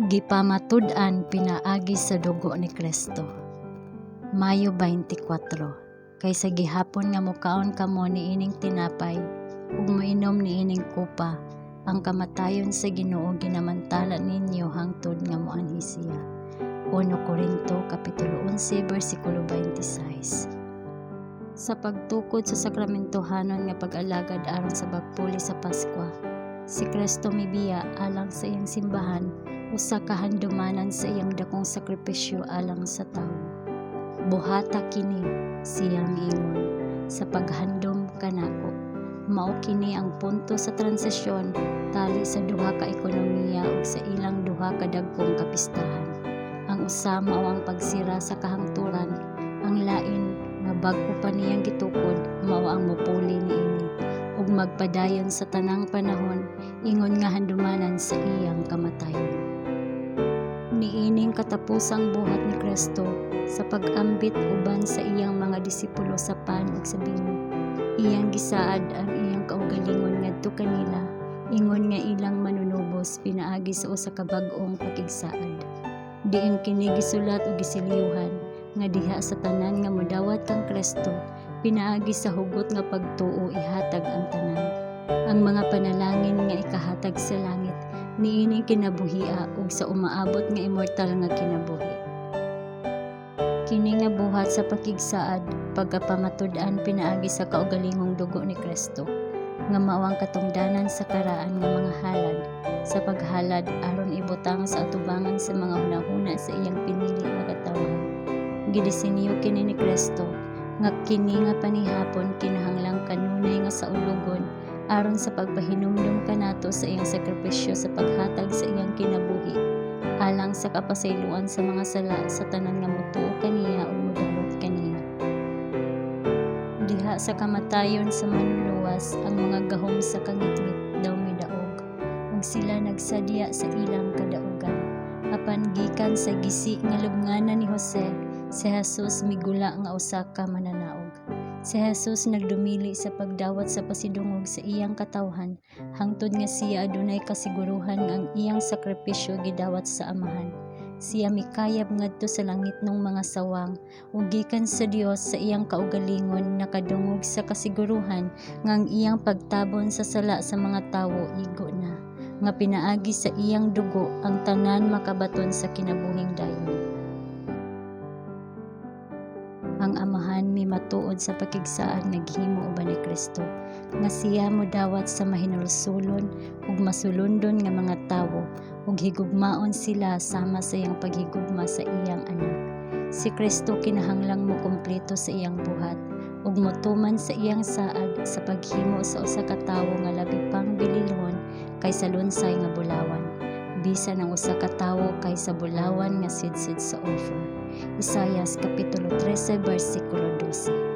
Gipamatud-an pinaagi sa dugo ni Kristo. Mayo 24. Kay sa gihapon nga mokaon kamo niining tinapay ug moinom niining kopa, ang kamatayon sa Ginoo ginamantala ninyo hangtod nga moanhi siya. 1 Korinto kapitulo 11 bersikulo 26. Sa pagtukod sa sakramentohanon nga pag-alagad aron sa pagpuli sa Paskwa, si Kristo mibiya alang sa iyang simbahan usa ka handumanan sa iyang dakong sakripisyo alang sa tawo. "Buhata kini," siya miingon, "sa paghandom kanako." Mao kini ang punto sa transisyon tali sa duha ka ekonomiya ug sa ilang duha ka dagkong kapistahan. Ang usa mao ang pagsira sa kahangturan, ang lain, nga bag-o pa niyang gitukod, mao ang mopuli niini ug magpadayon sa tanang panahon ingon nga handumanan sa iyang kamatayon. Niining katapusang buhat ni Kristo sa pag-ambit uban sa iyang mga disipulo sa pan ug sa bino, iyang gisaad ang iyang kaugalingon ngadto kanila ingon nga ilang Manunubos pinaagi sa usa ka bag-ong pakigsaad. Diin kini gisulat ug giselyuhan nga diha sa tanan nga modawat kang Kristo pinaagi sa hugot nga pagtuo ihatag ang tanan, ang mga panalangin nga ikahatag sa langit niining kinabuhia ug sa umaabot nga imortal nga kinabuhi. Kini nga buhat sa pakigsaad pagkapamatud-an pinaagi sa kaugalingong dugo ni Kristo, nga mao ang katungdanan sa karaan nga mga halad sa paghalad aron ibutang sa atubangan sa mga hunahuna sa iyang pinili nga katawhan. Gidisenyo kini ni Kristo nga kini nga panihapon kinahanglang kanunay nga saulogon aron sa pagpahinumdom kanato sa iyang sakripisyo sa paghatag sa iyang kinabuhi alang sa kapasayloan sa mga sala sa tanan nga motuo kaniya ug modawat kaniya. Diha sa kamatayon sa Manluluwas, ang mga gahom sa kangitngit daw midaog, ug sila nagsadya sa ilang kadaugan. Apan gikan sa gisi nga lubnganan ni Jose, si Jesus migula nga usa ka mananaog. Si Jesus nagdumili sa pagdawat sa pasidungog sa iyang katawhan hangtod nga siya adunay kasiguruhan nga ang iyang sakripisyo gidawat sa Amahan. Siya mikayab ngadto sa langitnong mga sawang ug gikan sa Dios sa iyang kaugalingon nakadungog sa kasiguruhan nga ang iyang pagtabon sa sala sa mga tawo igo na, nga pinaagi sa iyang dugo ang tanan makabaton sa kinabuhing dayon. Ang Amahan mimatuod sa pakigsaad nga gihimo uban ni Kristo, nga siya modawat sa mahinulsolon ug masulondon nga mga tawo ug higugmaon sila sama sa iyang paghigugma sa iyang Anak. Si Kristo kinahanglang mokumpleto sa iyang buhat ug motuman sa iyang saad sa paghimo sa usa ka tawo nga labi pang bililhon kaysa lunsay nga bulawan, bisan ang usa ka tawo kaysa bulawan nga sidsid sa Ophir. Isayas kapitulo 13 bersikulo 12.